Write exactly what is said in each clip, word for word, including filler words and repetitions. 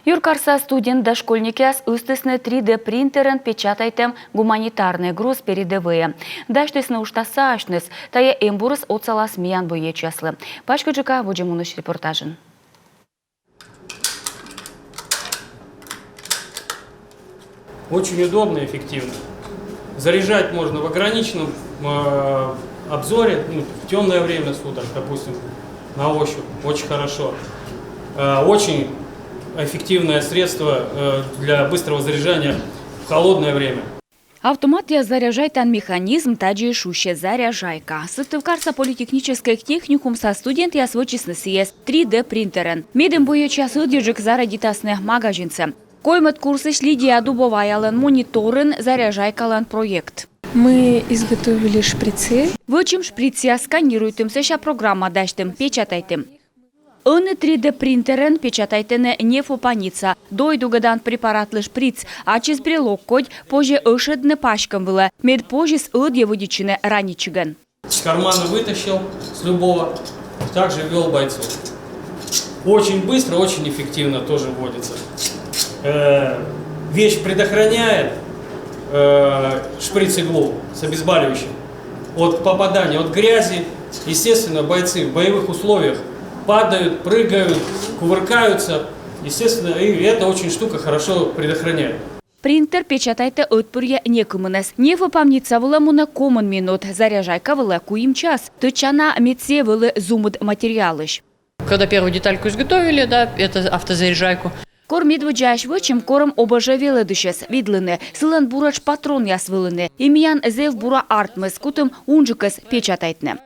Юркарса студент да школьникъяс ыстісны три дэ принтерӧн печатайтӧм гуманитарнӧй груз передӧвӧйӧ. Дасьтісны уджтасса асьныс. Тайӧ эмбурыс отсалас миян боечьяслы. Паськыдджыка водзӧ мунысь репортажын. Очень удобно и эффективно. Заряжать можно в ограниченном э, обзоре, ну, в темное время суток, допустим, на ощупь. Очень хорошо. Э, очень эффективное средство э, для быстрого заряжания в холодное время. Автоматъяс заряжайтан механизм тадзи и шусьӧ — заряжайка. Сыктывкарса политехническӧй техникумса студентъяс вӧчисны сійӧс три дэ принтерӧн. Медым боечьяс ӧдйӧджык зарядитасны магазинсӧ. Коймӧд курсысь Лидия Дубоваялӧн мониторын заряжайкалӧн проект. Мы изготовили шприцы. Вӧчим шприцъяс, сканируйтім, сэсся программа дасьтім, печатайтім. Ӧні три дэ принтерӧн печатайтӧны нефопаница, дой дугӧдан препаратлы шприц, ачыс брелок кодь, позьӧ ӧшӧдны паськӧм вылӧ, мед позис ӧдйӧ вӧдитчыны ранитчигӧн. С кармана вытащил, с любого, также ввел бойцу. Очень быстро, очень эффективно тоже вводится. Э, вещь предохраняет э, шприц иглу с обезболивающим от попадания, от грязи. Естественно, бойцы в боевых условиях падают, прыгают, кувыркаются. Естественно, и эта очень штука хорошо предохраняет. Принтер печатайтӧ ӧтпырйӧ некымынӧс. Нефопаница вылӧ мунӧ комын минут, заряжайка вылӧ куим час. Тӧдчана, мед сійӧ вӧлі зумыд материалысь. Когда первую детальку изготовили, да, это автозаряжайку. Кор медводдзаысь вӧчим, корӧм ОБЖ велӧдысьӧс видлыны, сылӧн буретш патронъяс вӧліны. И миян зэв бура артмис, кутім унджыкӧс печатайтны.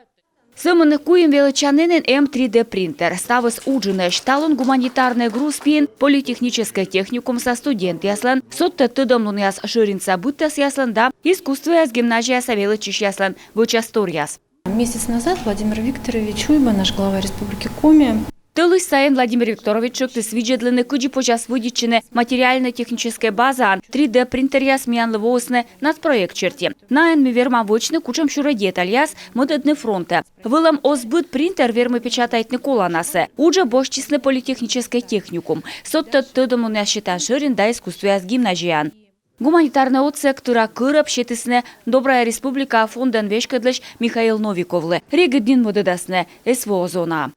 Сӧмын куим велӧдчанінын эм три дэ принтер. Ставыс уджынӧсь. Талун гуманитарнӧй груз пиын политехническӧй техникумса студентъяслӧн, содтӧд тӧдӧмлунъяс шӧринса быдтасъяслӧн да искусствояс гимназияса велӧдчысьяслӧн вӧчасторъяс. Месяц назад Владимир Викторович Уйба, наш глава Республики Коми, Тӧлысь сайын Владимир Викторович тшӧктіс видзӧдлыны, кыдзи позяс вӧдитчыны материально-техническӧй базаӧн. Три дэ принтеръяс миянлы воисны нацпроект серти. Найӧн ми вермам вӧчны кутшӧмсюрӧ детальяс, мӧдӧдны фронтӧ. Вӧлӧм, оз быд принтер вермы печатайтны коланасӧ. Уджӧ босьтчисны политехническӧй техникум. Содтӧд тӧдӧмлунъяс сетан шӧрин да искусствояс гимназияын. Гуманитарнӧй отсӧг тыра кӧрӧб сетісны «Добрая республика» фондӧн веськӧдлысь Михаил Новиковлы. Регыд нин мӧдӧдасны СВО зонаӧ.